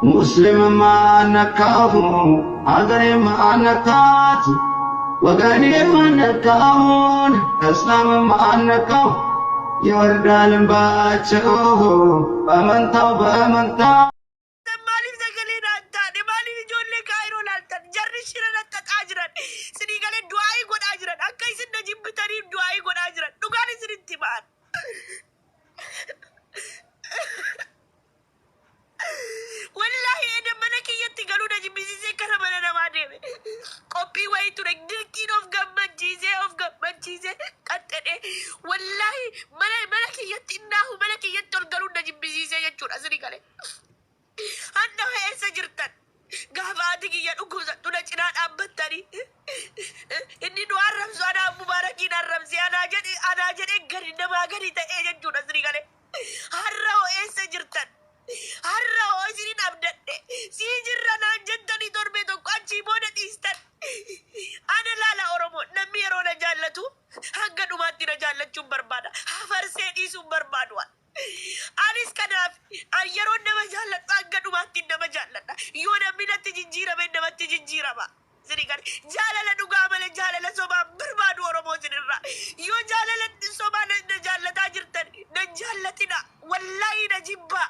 ሙስሊምም አልነካሁ፣ ሀገሬም አልነካት፣ ወገኔም አልነካሁን፣ እስላምም አልነካሁ። ይወርዳል እንባቸው በመንታው በመንታው። Maaliif sagalee naan taane? Maaliif ijoollee Kaayiroo laaltan? Jarri shira xaxaa jiran. Sinii galee du'aayii godhaa jiran. Akka isin na jibbitaniif du'aayii godhaa jiran. Dhugaan isinitti ba'an. Wallaahi eeda mana kiyyatti galuu na jibbisiisee gara mana namaa deeme. Qophii wayii ture dirqiin of gammachiisee of gammachiisee qaxxedhee. Wallaahi mana mana kiyyatti innaahu mana kiyyatti ol galuu na jibbisiisee jechuudha sinii galee. Hanna eessa jirtan? Gaafa haati kiyya dhukkubsattu na cinaa dhaabbattanii. Inni nu arrabsu anaa Mubaarakiin arrabse anaa jedhe anaa jedhee gadi namaa gadi ta'ee jechuudha sinii galee. Har'a hoo eessa jirtan? Har'a hoo isinin abdadhe. Sii jirra naan jettanii torbee tokko achii booda dhiistan. Ana laala Oromoo, namni yeroo na jaallatu hanga dhumaatti na jaallachuun barbaada. Hafarsee dhiisuun barbaadu. Anis kanaaf an yeroo nama jaalladhu hanga dhumaatti nama jaalladha. Yoo namni natti jijjiirame namatti jijjiirama. Isinii gale, jaalala dhugaa malee jaalala sobaa hin barbaadu Oromoo isinirraa. Yoo jaalala sobaa na na jaallataa jirtan nan jaallatina. Wallaahi na jibbaa.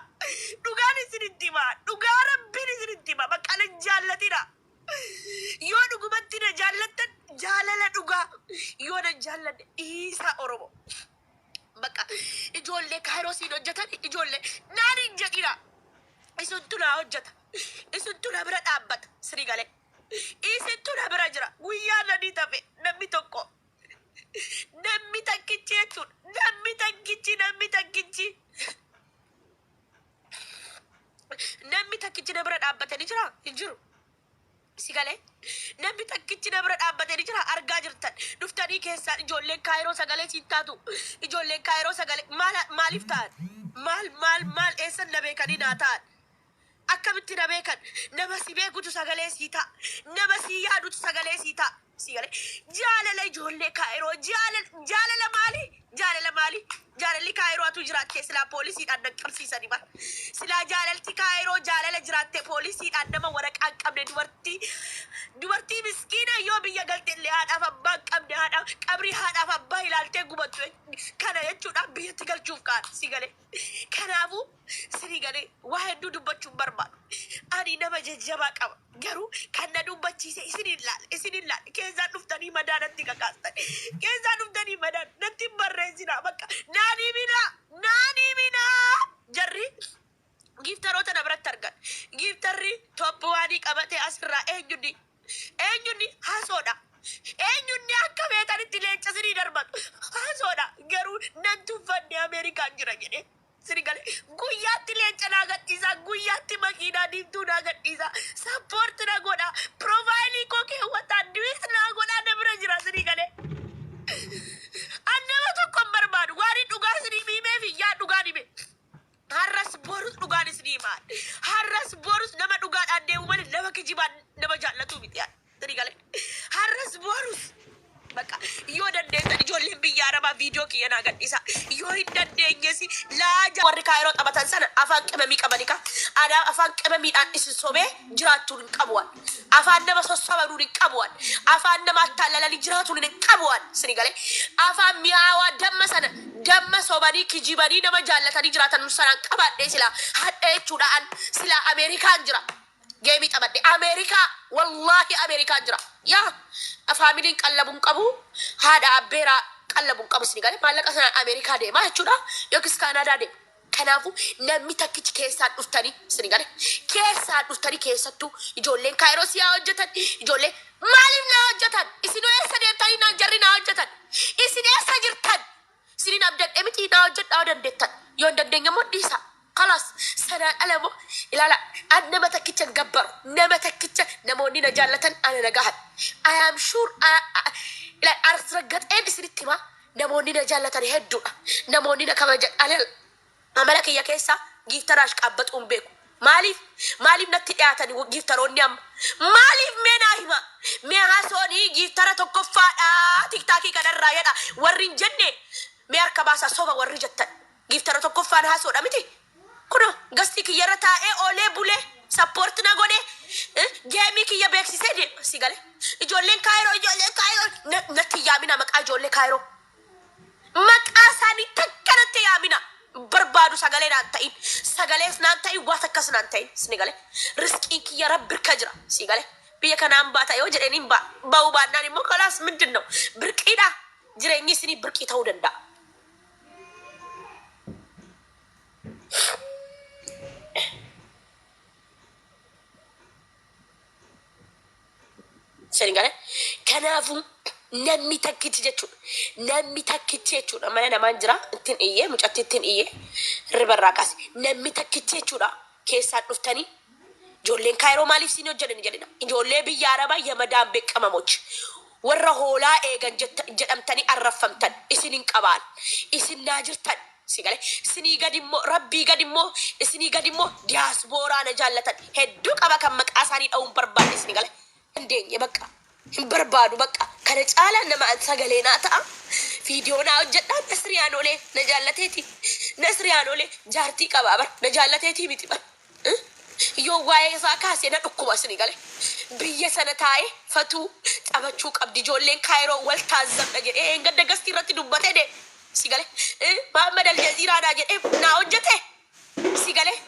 Dhugaan isinitti hima. Dhugaa Rabbiin isinitti hima. Bakka nan jaallatina. Yoo dhugumatti na jaallattan jaalala dhugaa. Yoo nan jaallanne dhiisaa Oromoo. Bakka ijoollee Kaayiroo siin hojjetan ijoollee naan hin jedhina. Isintu naa hojjeta. Isintu na bira dhaabbata. Sirii galee. Isintu na bira jira. Guyyaa nanii tafe namni tokko. Namni takkichi jechuudha. Namni takkichi, namni takkichi. Namni takkichi na bira dhaabbate ni jira? Hin jiru. Si galee? Namni takkichi na bira dhaabbate ni jira? Argaa jirtan. Dhuftanii keessaan ijoolleen Kaayiroo sagalee siin taatu. Ijoolleen Kaayiroo sagalee maal maaliif ta'an? Maal maal maal eessan na beekanii naa ta'an? Akkamitti na beekan? Nama si beekutu sagalee sii ta'a. Nama sii yaadutu sagalee sii ta'a. Si galee? Jaalala ijoollee Kaayiroo jaalala jaalala maali? Jaalala maali? Jaalalli Kaayiroo atuu jiraattee silaa poolisiidhaan nan qabsiisani bar. Silaa jaalalti Kaayiroo jaalala jiraattee poolisiidhaan nama waraqaa hin qabne, dubartii dubartii miskiina yoo biyya galte illee haadhaaf abbaa hin qabne, haadha qabrii haadhaaf abbaa ilaaltee gubattu kana jechuudhaan biyyatti galchuuf kaan si galee. Kanaafuu sinii galee waa hedduu dubbachuu hin barbaadu. Ani nama jajjabaa qaba. Garuu kan na dubbachiise isiniin laala. Isiniin laala. Keessaan dhuftanii madaa natti kakaastan. Keessaan dhuftanii madaa natti hin barreessinaa. Bakka naan himinaa. Naan himinaa. Jarri giiftaroota na biratti argan. Giiftarri top waanii qabate asirraa eenyunni? Eenyunni hasoodha. Eenyunni akka beekanitti leenca sinii darbatu hasoodha. Garuu nan tuffanne Ameerikaan jira jedhee. Sini gale, guyyaatti leenca naa gadhiisaa, guyyaatti makiinaa diimtuu naa gadhiisaa, support na godhaa, profile koo keewwataa, duet naa godhaa, na bira jira sini gale. An nama tokko hin barbaadu. Waan hin dhugaa sinii himeef yaa dhugaan hime. Har'as borus dhugaan isinii himaa. Har'as borus nama dhugaadhaan deemu malee nama kijibaan nama jaallatu miti. Sini gale. Har'as borus bakka yoo dandeessan ijoolleen biyya arabaa viidiyoo kiyya naa gadhiisa. Yoo hin dandeenyes laaja warri Kaayiroo taphatan sana afaan qimamii qabani ka. Anaa afaan qimamiidhaan isin sobee jiraachuun hin qabu waan. Afaan nama sossobanuun hin qabu waan. Afaan nama attaallalanii jiraatuun hin qabu waan. Sini galee afaan mi'aawaa damma sana damma sobanii kijibanii nama jaallatanii jiraatan sanaan qabaadhee silaa hadha jechuudha an silaa Ameerikaan jira. Geemii taphadhe Ameerikaa, wallaahi Ameerikaan jira. Yaa faamiliin qallabu hin qabu, haadha abbeeraa qallabu hin qabu, isin galee maallaqa sanaan Ameerikaa deemaa jechuudha yookiis Kaanaadaa deema. Kanaafuu namni takkichi keessaan dhuftanii, isin galee keessaan dhuftanii, keessattuu ijoolleen Kaayiroo si haa hojjetan. Ijoollee maaliif naa hojjetan? Isin eessa deemtanii naan jarri naa hojjetan? Isin eessa jirtan? Isinin abdadhe miti, naa hojjedhaa yoo dandeettan. Yoo hin dandeenye immoo dhiisaa. Kalaas, sanaan ala immoo ilaala, an nama takkicha hin gabbaru. Nama takkicha namoonni na jaallatan ana na gahan. I am sure, ilaala, arragaxeen isinitti himaa, namoonni na jaallatan hedduudha. Namoonni na kabajan alal amala kiyya keessaa giiftara ashqaabbaxuu hin beeku. Maaliif? Maaliif natti dhiyaatani giiftaroonni amma? Maaliif, mee naa hima? Mee hasooni giiftara tokkoffaadha tiktaakii kanarraa jedha warri hin jenne mee harka baasaa, soba warri jettan. Giiftara tokkoffaan hasoodha miti? Kunoo gastii kiyyarra taa'ee oolee bulee. Support na godhe, geemii kiyya beeksisee deema. Si galee? Ijoolleen Kaayiroo, ijoolleen Kaayiroo natti hin yaamina maqaa ijoollee Kaayiroo. Maqaa isaanii takka natti yaamina. Barbaadu sagalee naan ta'in. Sagalees naan ta'in, waa takkas naan ta'in. Si galee? Risqiin kiyya Rabbi irka jira. Si galee? Biyya kanaan baata yoo jedheen hin ba'a. Ba'uu baannaan immoo kalaas ምንድን ነው? Birqiidha. Jireenyi isinii birqii ta'uu danda'a. Isin galee? Kanaafuu namni takkichi jechuudha. Namni takkichi jechuudha. Mana namaan jira ittiin iyyee, mucatti ittiin iyyee ribarraa kaase. Namni takkichi jechuudha. Keessaan dhuftanii ijoolleen Kaayiroo maaliif siin hojjetan jedhina. Ijoollee biyya Arabaa yamadaan beekamamochi. Warra hoolaa eegan jedhamtanii arraffamtan isin hin qabaan. Isin naa jirtan. Si galee? Isinii gadi immoo Rabbii gadi immoo, isinii gadi immoo diyaaspooraa na jaallatan hedduu qaba kan maqaa isaanii dha'uun barbaanne. Isin galee? Dandeenye bakka. Hin barbaadu bakka. Kana caalaa nama sagalee naa ta'a. Viidiyoo naa hojjedhaa. Nasriyaan olee na jaallateeti. Nasriyaan olee jaartii qabaa bar, na jaallateetii miti bar. Yoo waa'ee isaa kaasee na dhukkuba, isinii galee? Biyya sana taa'ee fatuu taphachuu qabdi ijoolleen Kaayiroo, wal taazzabdha jedhee gadda gastii irratti dubbatee deeme. Si galee? Mahammad Aljaziiraadhaa jedhee naa hojjete. Si galee?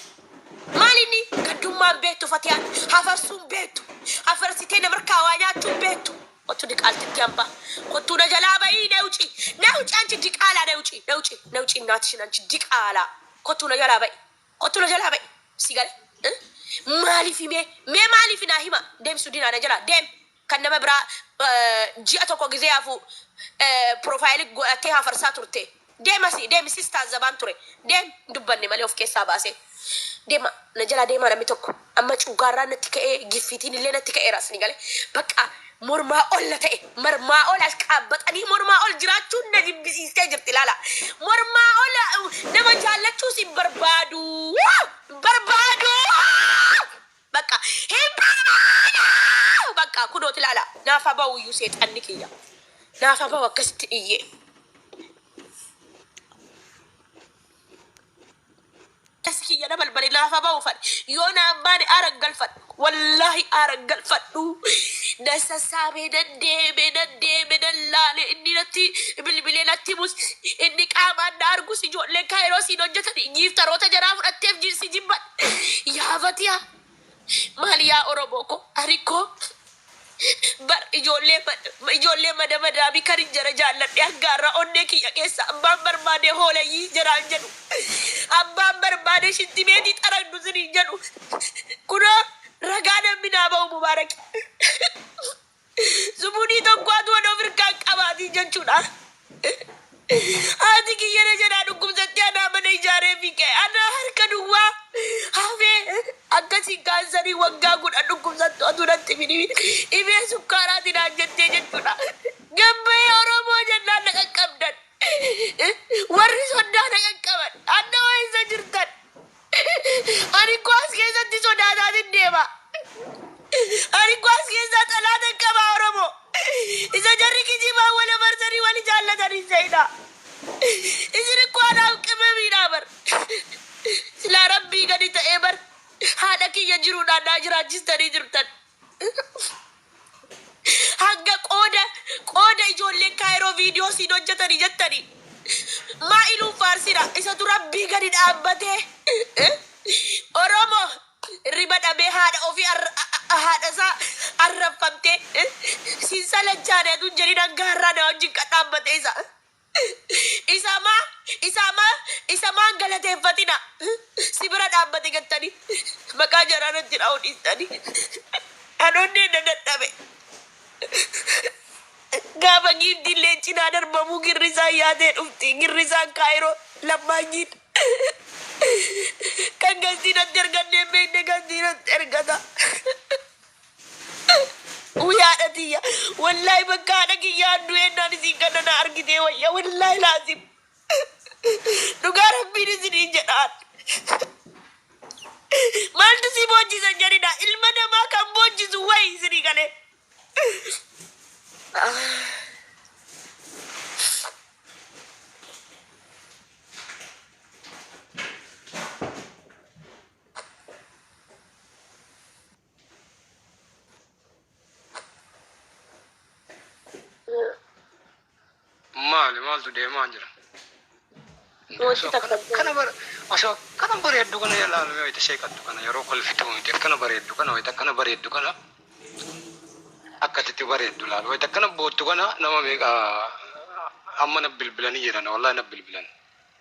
Maal inni gaddummaan beektu, Fatiyaan hafarsuun beektu, hafarsitee namarkaa waa nyaachuun beektu. Kottu diqaaltitti hambaa, kottuu na jalaa bahii, na ውጪ, na ውጪ, አንቺ diqaalaa, na ውጪ, na ውጪ, na ውጪ, እናትሽን አንቺ diqaalaa, kottuu na jalaa bahi, kottuu na jalaa bahi. Si galee? Maaliif mee mee maaliif naa hima? Deemsu dinaa, na jalaa deem. Kan nama biraa ji'a tokko gizee hafu profile godhattee hafarsaa turte. Deemasi, deemisis taazzabaan ture. Deem, dubbanne malee of keessaa baasee. Deema, na jalaa deemaa. Namni tokko amma cuggaarraan natti ka'ee, giffitiin illee natti ka'eera. Isin galee? Bakka mormaa ol na ta'e, mormaa ol as qaabbatanii mormaa ol jiraachuun na jibbisiistee jirti. Ilaala, mormaa ol nama jaallachuus hin barbaadu, barbaadu, bakka hin barbaadu. Bakka kunooti, ilaala, naafa ba'u iyyuu seexanni kiyya naafa ba'u akkasitti iyyee. As kiyya na balbale, naafa ba'u fadhe. Yoo naan baane aara galfadhu, wallaahi aara galfadhu. Na sassaabee, nan deeme, nan deeme, nan laale. Inni natti bilbilee natti himus, inni qaamaan na argus, ijoolleen Kaayiroo siin hojjetan giiftaroota jaraa fudhatteef si jibban. Yaa Fatiyaa, maal yaa Oromoo ko, ani koo bar ijoollee mana madaamii kan hin jara jaalladhe hangaarraa onnee kiyya keessa abbaan barbaade hoolayyii jaraan jedhu, abbaan barbaade shintimeetii xarannu siniin jedhu. Kunoo ragaa namni naa ba'u Mubaarak sumunii tokko atu waan of hirkaan qabaatii jechuudha. Haati kiyya na jedhaa dhukkubsattee anaa mana ijaaree fi ka'e, anaa harka duwwaa hafee akkasiin kaansarii waggaa 10 dhukkubsattu atu natti fidi dhibee sukkaaraatiin naan jettee jechuudha. Gabbayee Oromoo jennaan na qaqqabdan. Warri soddaa na qaqqaban. Anna eessa jirtan? Ani koo as keessatti sodaataatiin deema. Ani koo as keessaa xalaata qaba Oromoo. Isa jarri kijibaa wal marsanii wal jaallatanii seena. Isin koo anaaf qimamiidha bar. Silaa Rabbii gadi ta'ee bar, haadha kiyya jiruudhaan naa jiraachistanii jirtan. Hanga qooda qooda ijoolleen Kaayiroo viidiyoo siin hojjetanii jettanii. Maa iluun faarsina isatu Rabbii gadi dhaabbatee. Oromoo riba dhabee haadha ofii, haadha isaa arrabfamtee siin salachaane atuun jedhin hanga har'aa na wajjin kan dhaabbate isa. Isamaa isamaa isamaan galateeffatina, si bira dhaabbate jettanii maqaa jaraa natti dha'uu dhiistanii anoonnee na dadhabe. Gaafa giiftiillee cinaa darbamuu girrisaan yaatee dhufti, girrisaan Kaayiroo lammaanyiin kan gastii natti ergannee beekne gastii natti ergata. Uy, haadha tiyya, wallaahi bakka haadha kiyyaan du'eennaan isin kana na argitee wayya. Wallaahi laazim, dhugaa Rabbiin isiniin jedhaan. Maaltu si boojjisan jedhina, ilma namaa kan boojjisu wayi isinii galee. Maali maaltu deemaa jira? Wanti takka Kana bara osoo akkana bareeddu kana ilaalame wayita seeqattu kana yeroo kolfitu miti akkana bareeddu kana wayita akkana bareeddu kana akkatitti bareeddu laal wayita akkana boottu kana nama meeqa amma na bilbilanii jiran, wallahi na bilbilan.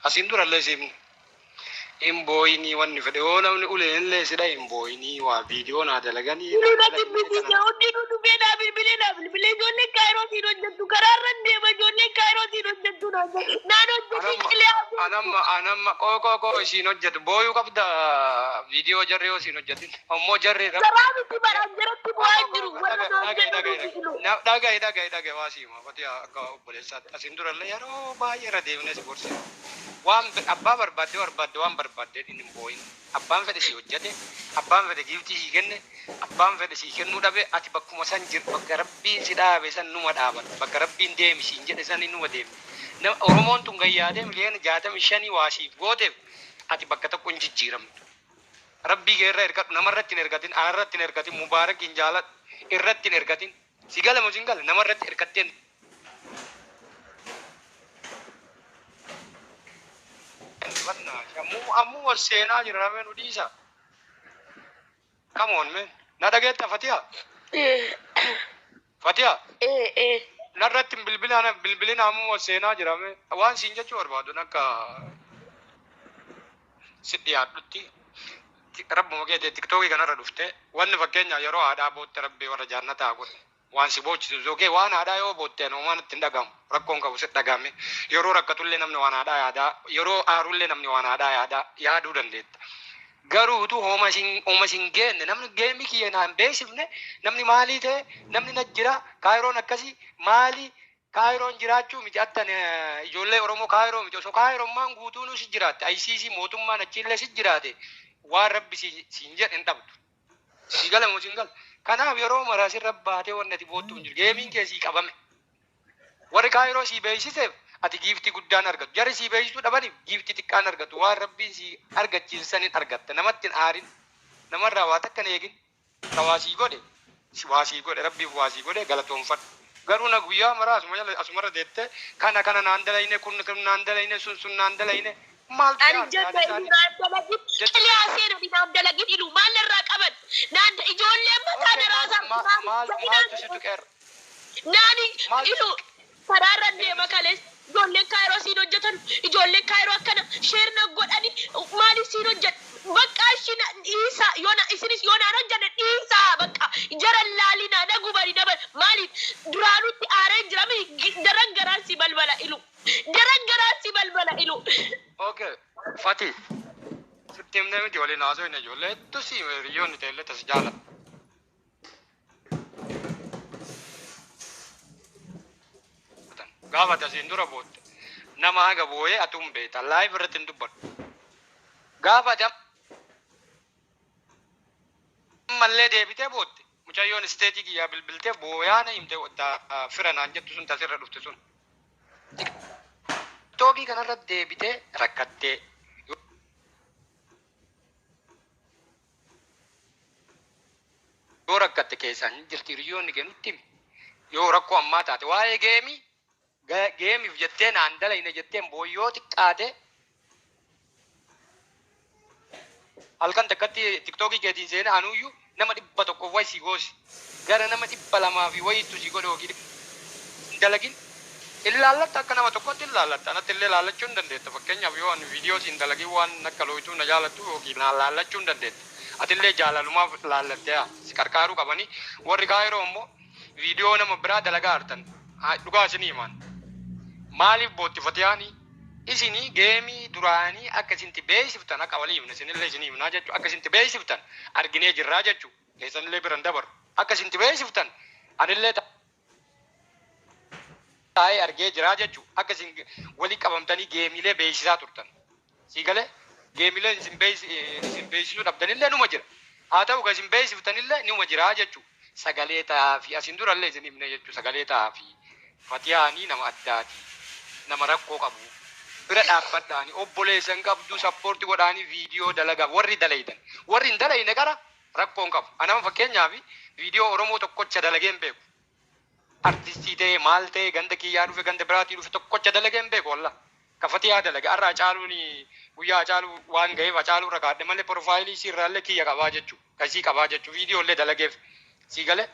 Asiin durallee siifne hin booyinii, wanni fedhe yoo namni uleen illee sidha hin booyinii, waa viidiyoo naa dalaganii Inni naa na dalaganii jibbisiise. kana. Hundinuu dhufee naa bilbilee naa bilbilee, ijoolleen Kaayiroo siin hojjettu, karaarra deema, ijoolleen Kaayiroo siin hojjettu naan jedhe. Naan hojjetii Anamma qilee hafuutu. anamma anamma qoo qoo qoo isiin hojjetu booyuu qabda viidiyoo jarri yoo isiin hojjetin ammoo jarri Karaa miti baraan jaratti qoo bu'aa qoo hin jiru qoo warra naan dhagaye jedhu dhagaye nuti ilu. dhagaye dhagaye dhagaye waa siima qotii akka obboleessaatti asiin durallee yeroo baay'ee irra deemnee si gorsine waan abbaa barbaadde barbaadde waan barbaadde inni hin booyin. Abbaan fedhe si hojjete, abbaan fedhe giiftii sii kenne, abbaan fedhe sii kennuu dhabe, ati bakkuma san jir, bakka Rabbiin si dhaabe san numa dhaabatta, bakka Rabbiin deemi siin jedhe san numa deemi. Oromoon tun gayyaatee miliyoona 65 waa siif gooteef ati bakka tokko hin jijjiiramtu. Rabbii kee irra ergadhu, namarratti hin ergatin, anarratti hin ergatin, Mubaarak hin jaaladhu irratti hin ergatin. Si gala moo sin gala? Namarratti ergatteen ammuu ammuu wal seenaa jira ramee nu dhiisa. Come on, man. Na dhageetta, Fatiha? Fatiha? Ee ee. Narratti hin bilbilina bilbilina, ammuu wal seenaa jira mee. Waan siin jechuu barbaadu akka si dhiyaadhutti rabbuma keetii TikTokii kanarra dhufte, wanni fakkeenya yeroo haadhaa bootte, Rabbii warra jaannataa godhe, waan si boochisu yookiin waan haadhaa yoo bootte waan itti hin dhagahamu rakkoon qabu si dhagahame. Yeroo rakkatullee namni waan haadhaa yaadaa, yeroo aarullee namni waan haadhaa yaadaa yaaduu dandeetta. Garuu utuu hooma isin geenne, namni geemii kiyya naan beeksifne, namni maalii ta'e, namni na jira Kaayiroon akkasii maali? Kaayiroon jiraachuu miti attan ijoollee Oromoo Kaayiroo miti. Osoo Kaayirommaan guutuunuu si jiraatte, ICC mootummaan achiillee si jiraate, waan Rabbi siin jedhe hin dhabdu. Si gala moo siin gala? Kanaaf yeroo maraa sirra baatee wanni ati boottu hin jiru. Geemiin kee sii qabame. Warri Kaayiroo sii beeksiseef ati giiftii guddaan argatu. Jarri sii beeksisuu dhabaniif giiftii xiqqaan argatu. Waan Rabbiin sii argachiisan hin argatta. Namatti hin aarin. Namarraa waa takka hin eegin. Ka waa sii godhe waa sii godhe, Rabbiif waa sii godhe galatoonfadhu. Garuu na guyyaa maraa asuma jala asumarra deettee kana kana naan dalayne, kun kun naan dalayne, sun sun naan dalayne, maaltu Ani yaada jenna yaada ilu isaanii naan dalagin jecha. qilee haseena naan dalagin ilu maal irraa qaban naan ijoolleen mataa Okay, na maal raasaa. maal maaltu si tuqeera? Naani Maaltu si ilu tuqe? Karaarra deema kalees ijoolleen Kaayiroo siin hojjetan, ijoolleen Kaayiroo akkana share na godhani, maaliif siin hojjedhu? Bakka ishii dhiisaa, yoo na isinis yoo naan hojjenne dhiisaa, bakka jara laalinaa na gubani na maaliif duraanutti aareen jira mi daran garaan si balbala ilu, daran garaan si balbala ilu. Okay, Fati. Sitti himnee miti, waliin haasoo hin ijoollee hedduu si hiriyoonni ta'e illee tas jaalatu. Gaafa ati asiin dura bootte nama haga boo'ee atuun beekta. Live irratti hin dubbadhu. Gaafa ati ammallee deebitee bootte, mucayyoon isteetii kiyyaa bilbiltee booyaa na himte, fira naan jettu sun tasirra dhufte sun. TikTokii kanarra deebitee rakkattee yoo rakkatte keessaan jirti hiriyoonni kee nutti himi. Yoo rakkoo ammaa taate waa'ee geemii geemiif jettee naan dalayne jetteen booyyoo xiqqaate halkan takkatti TikTokii keetiin seenee anuyyuu nama 100 wayi si goosi. Gara nama 200 fi wayiittu si godhe yookiin hin dalagin. Illaallatta, akka nama tokkotti illaallatta. Anatti illee laallachuu hin dandeetta. Fakkeenyaaf yoo ani viidiyoo siin dalagin waan akka looyituu na jaalattu yookiin na laallachuu hin dandeetta. Atillee jaalalumaaf laallattee haa si qarqaaruu qabanii. Warri Kaayiroo immoo viidiyoo nama biraa dalagaa hartan. Dhugaa isinii himaan. Maaliif bootti Fatiyaanii? Isinii geemii duraanii akka isinti beeksiftan akka walii himne isinillee isinii himnaa jechuu, akka isinti beeksiftan arginee jirraa jechuu, keessanillee biran dabaru. Akka isinti beeksiftan anillee taa'ee argee jiraa jechuu, akka isin walii qabamtanii geemiilee beeksisaa turtan. Sii galee geemiilee isin beeksisuu dhabdanillee numa jira. Haa ta'u ka isin beeksiftanillee numa jiraa jechuu. Sagalee ta'aa fi asin durallee isin himne jechuu, sagalee ta'aa fi Fatiyaanii nama addaati. Nama rakkoo qabu. Bira dhaabbadhaani obboleessan qabdu support godhaanii viidiyoo dalagaa warri dalaydan. Warri hin dalayne qara rakkoon qabu. Anama fakkeenyaaf viidiyoo Oromoo tokkocha dalagee hin beeku. Artistii ta'e, maal ta'e, ganda kiyyaa dhufe, ganda biraatii dhufe, tokkocha dalagee hin beeku wallah. Ka Fatiyaa dalage har'a Hacaaluun guyyaa Hacaaluu waan ga'eef Hacaaluu irra kaadhe malee profaayilii isii irraallee kiyya qabaa jechu. Ka isii qabaa jechu. Viidiyoo illee dalageef. Sii galee?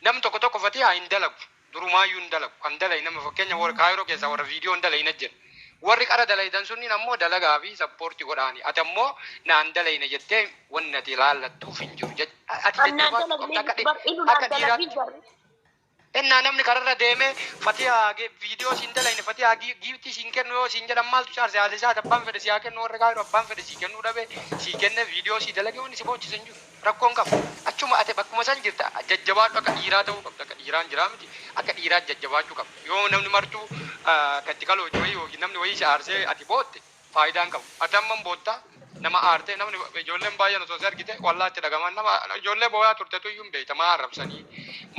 Nam tokko tokko Fatiyaa hin dalagu. Durumaayyuu hin dalagu. Kan dalage nama fakkeenya warra Kaayiroo keessaa warra viidiyoo hin dalayne jira. Warri qara dalaydan sunniin ammoo dalagaa fi sappoorti godhaani. Ati ammoo naan dalayne jettee wanni ati laallattuuf hin jiru. Ati An naan jajjabaachuu dalagne qabda akka miti bar inu naan akka dalagin dhiiraatti. jarri. Ennaa namni kararra deemee Fatiyaa viidiyoo siin dalayne Fatiyaa giiftii siin kennu yoo siin jedhan maaltu si aarse haala isaati abbaan fedhe si haa kennu warri kaayiroo abbaan fedhe sii kennuu dhabe sii kenne viidiyoo sii dalage wanni si boochise hin jiru. Rakkoo hin qabu. Achuma ati bakkuma san jirta jajjabaadhu akka dhiiraa ta'uu qabda akka dhiiraan jiraa miti akka dhiiraa jajjabaachuu qabda. Yoo namni martuu kan itti kalooche wayii yookiin namni wayii si aarsee ati bootte faayidaa hin qabu. Ati amma hin bootta nama aartee namni ijoolleen baay'een osoo si argite wallaa itti dhagaman nama ijoollee booyaa turtetu iyyuu hin beekta maa arrabsanii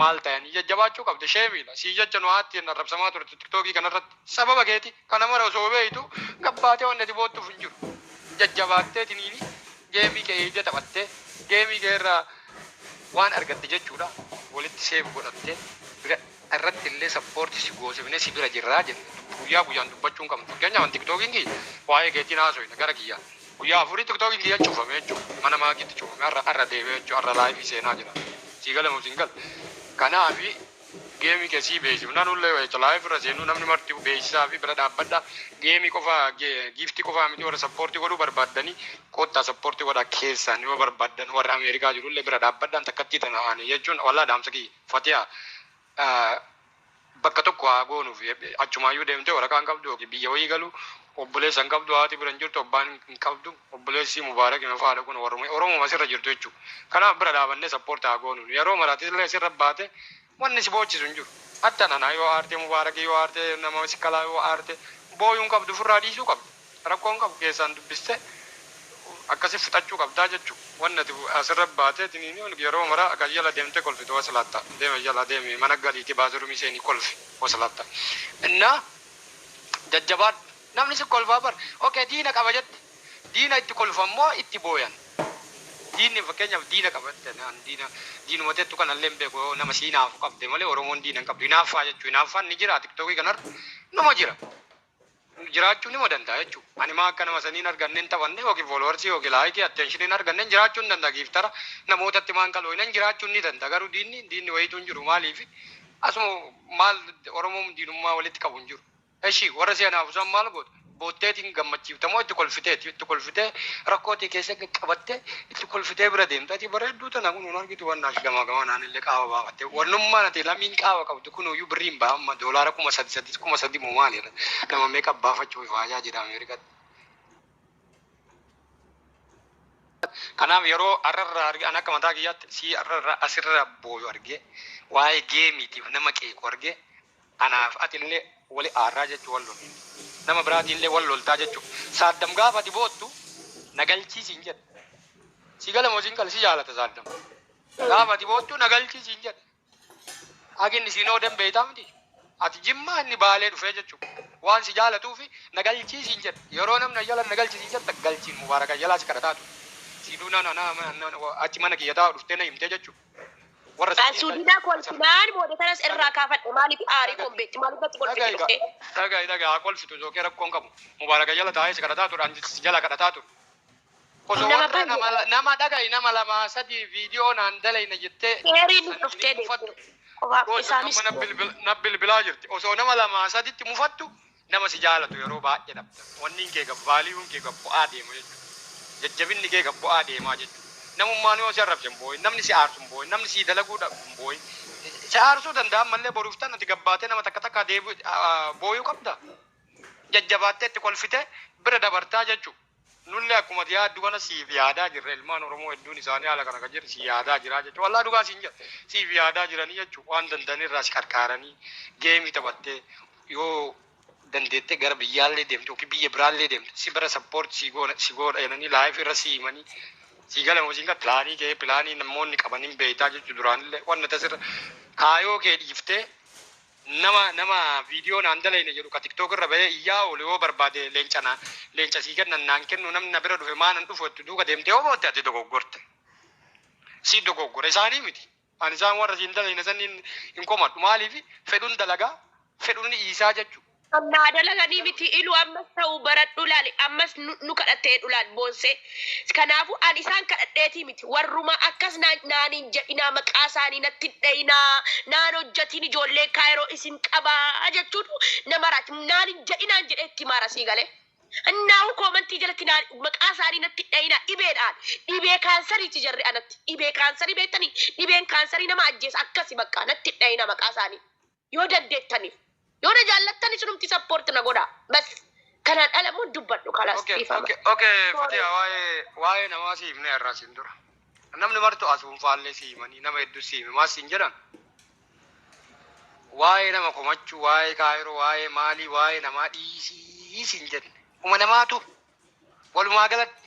maal ta'anii jajjabaachuu qabda sheemiidha. Sii jecha nu haatti hin arrabsamaa turte tiktookii kanarratti sababa keeti kana mara osoo beektu gabbaatee wanni ati boottuuf hin jiru. Jajjabaattee tiniini geemii kee eegdee taphattee geemii kee irraa waan argatte jechuudha walitti save godhattee bira irratti illee support si goosifnee si bira jirraa jenne guyyaa guyyaan dubbachuu hin qabnu. Fakkeenyaaf an tiktookiin kiyya waa'ee keetiin haasoyna gara kiyyaa guyyaa afurii tiktookiin kiyya cufame jechuudha mana maakiitti cufame har'a har'a deebi'ee jechuudha har'a laayivii seenaa jira sii gala moo siin gala kanaafi Geemii kee sii beeksifna nullee wayita live irra seennu namni marti beeksisaa fi bira dhaabbadha. Geemii qofa giiftii qofaa miti warra sappoortii godhuu barbaaddanii koottaa sappoortii godhaa keessaan yoo barbaaddan warra Ameerikaa jirullee bira dhaabbadhaan takkattii tana ani jechuun wallaa dhaamsa kiyya Fatiyaa bakka tokko haa goonuuf achumaayyuu deemtee waraqaa hin qabdu yookiin biyya wayii galu obboleessa hin qabdu haati bira hin jirtu abbaan hin qabdu obboleessi Mubaarak mafaadha kun warruma Oromuma asirra jirtu jechuudha. Kanaaf bira dhaabannee sappoortii haa goonuun yeroo maraatillee asirra baate Wanni si boochisu hin jiru. Hatta nana yoo aarte Mubaaraki yoo aarte nama sikkalaa yoo aarte booyuu hin qabdu ofirraa dhiisuu qabda. Rakkoo hin qabu keessaan dubbiste akkasi fixachuu qabdaa jechu. Wanni ati asirra baatee tiniini yeroo mara akka jala deemtee kolfitu waslaatta. Deema jala deemi mana galiiti baazirumii seenii kolfi waslaatta. Innaa jajjabaadhu. Namni si kolfaa bar. Okay diina qaba jette. Diina itti kolfan moo itti booyan? Diinni fakkeenyaaf diina qaba jette an diina diinuma tettu kana illee hin beeku yoo nama si hinaafu qabde malee Oromoon diina hin qabdu. Hinaaffaa jechuu hinaaffaan ni jira tiktookii kanarra numa jira. Jiraachuu nima danda'a jechuu. Ani maa akka nama sanii hin arganne hin taphanne yookiin foolowarsii yookiin laayikii atteenshinii hin arganne jiraachuu hin danda'a giiftara namootatti maan kaloo hin jiraachuu ni danda'a garuu diinni diinni wayiitu hin jiru maaliif asuma maal Oromoon diinummaa walitti qabu hin jiru. Eshi warra si hanaafu san maal goota? Bootteetiin gammachiifta moo itti kolfiteeti? Itti kolfitee rakkoo tee keessa qabattee itti kolfitee bira deemta. Ati bareedduu tana kun hin argitu wannaash gamaa gamanaan illee qaawa baafatte. Wannummaan ati lamiin qaawa qabdu kunuyyuu birriin baha amma doolaara 3000 sadii 3000 moo maali nama meeqa baafachuuf ifaajaa jira Ameerikaatti. Kanaaf yeroo har'arraa arge an akka mataa kiyyaatti sii har'arraa asirra booyu argee waa'ee geemiitiif nama qeequ argee Anaaf atillee wali aarraa jechuu wal lollu. Nama biraatiinillee wal loltaa jechuu. Saaddam gaafa ati boottu na galchii siin jedha. Si gala moo siin gala si jaalata saaddam. Gaafa ati boottu na galchii siin jedha. Hagi inni siin ooden beektaa miti. Ati jimmaa inni baalee dhufee jechuu. Waan si jaalatuufi na galchii siin jedha. Yeroo namni ayyala na galchi siin jedha galchiin Mubaarak ayyalaa si kadhataa ture. Si duunaan ana achi mana kiyya taa'u dhuftee na himtee jechuu. Warra An suudiinaa kolfinaan booda kanas irraa kaafadhe maaliif aarii koon beekti maaliif natti kolfite Dhaga'i dhuftee. dhaga'i dhaga'i haa kolfitu sookee rakkoon qabu. Mubaaraka jala taa'ee si kadhataa ture ani si jala kadhataa ture. Osoo Nama warra baay'ee nama nama dhaga'i nama lama sadii viidiyoo naan dalayna jettee seeriin saniin dhuftee mufattu. deemte qofaaf Osoo isaanis amma na bilbil na bilbilaa jirti. Osoo nama lama saditti mufattu nama si jaalatu yeroo baay'ee dhabda. Wanniin kee gad vaaliyuun kee gad bu'aa deema jechuudha. Jajjabinni kee gad bu'aa deemaa jechuudha. Namummaan yoo si arrabse hin boo'in, namni si aarsu hin boo'in, namni sii dalaguu dhabu hin boo'in. Si aarsuu danda'a ammallee boruuf tan ati gad baatee nama takka takkaa deebi'u booyuu qabda. Jajjabaattee itti kolfitee bira dabartaa jechuudha. Nullee akkuma ati yaaddu kana siif yaadaa jirra. Ilmaan Oromoo hedduun isaanii haala kana kan jiru si yaadaa jiraa jechuudha. Wallaahi dhugaa siin jedha. Siif yaadaa jiranii jechuudha. Waan danda'an irraa si qarqaaranii geemii taphattee yoo dandeettee gara biyyaallee deemte yookiin biyya biraallee deemte si bira support si goona si goodha jedhanii live irra si himanii si gala moo siin pilaanii kee pilaanii namoonni qaban hin beektaa jechuudha duraanillee wanna tasirra kaayoo kee dhiiftee nama nama viidiyoo naan dalayne jedhu ka tiktok irra bahee iyyaa oolu yoo barbaade leenca na leenca sii kennan naan kennu namni na bira dhufe maa nan dhufu jettu duuka deemtee yoo bootte ati dogoggorte si dogoggora isaanii miti. Ani isaan warra siin dalayne saniin hin komadhu. Maaliif fedhuun dalagaa fedhuun dhiisaa jechuudha. Naa dalaganii miti ilu, ammas ta'uu baradhu laali, ammas nu kadhattee laal boonsee. Kanaafuu ani isaan kadhadheetii miti, warruma akkas naan hin jedhinaa, maqaa isaanii natti hin dhayinaa, naan hojjatiin, ijoollee Kaayiroo isin qabaa jechuun nama raati. Naan hin jedhinaan jedhee itti maara, sii galee. Innaahu koomantii jalatti naan maqaa isaanii natti hin dhayinaa. Dhibeedhaan dhibee kaansariiti jarri anatti. Dhibee kaansarii beektanii? Dhibeen kaansarii nama ajjeesa. Akkasi bakka natti hin dhayinaa maqaa isaanii yoo dandeettaniif. Yoo na jaallattan isinumti support na godha. Bas, kanaan ala immoo dubbadhu kalaas. Okay, dhiifama. Okay, Fatiha, waa'ee namaa si himne irraa siin dura. Namni martu asuunfaallee si himanii nama hedduu si hime maas siin jedhan. Waa'ee nama komachuu, waa'ee Kaayiroo, waa'ee maalii, waa'ee namaa dhiisii siin jenne. Uma namaatu walumaa galatti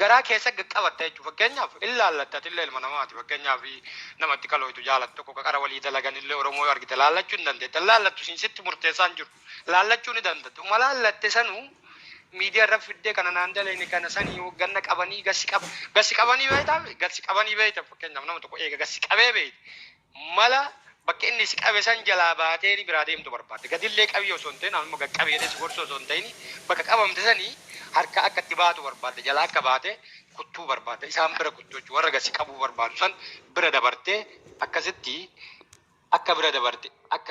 garaa keessa qabatta jechuudha. Fakkeenyaaf in laallatta, atillee ilma namaati. Fakkeenyaaf namatti kalooytu jaalattu tokko qara walii dalagan illee Oromoo yoo argite laallachuu hin dandeetta. Laallattu siin sitti murteessaa hin jiru. Laallachuu ni dandeetta. Uma laallatte sanuu miidiyaa irra fiddee kana naan dalayne kana sanii ganna qabanii gasi qaba. Gasi qabanii beektaa? Gasi qabanii beekta. Fakkeenyaaf nama tokko eega gasi qabee beekte. Mala bakka inni si qabe san jalaa baatee ni biraa deemtu barbaadde. Gadillee qabii osoo hin ta'in, amma qaqqabee si gorsu osoo hin ta'in, bakka qabamte sanii harka akka itti baatu barbaadde, jalaa akka baate kuttuu barbaadde, isaan bira kuttuu jechuudha. Warra gasi qabuu barbaadu san bira dabartee akkasitti akka bira dabarte akka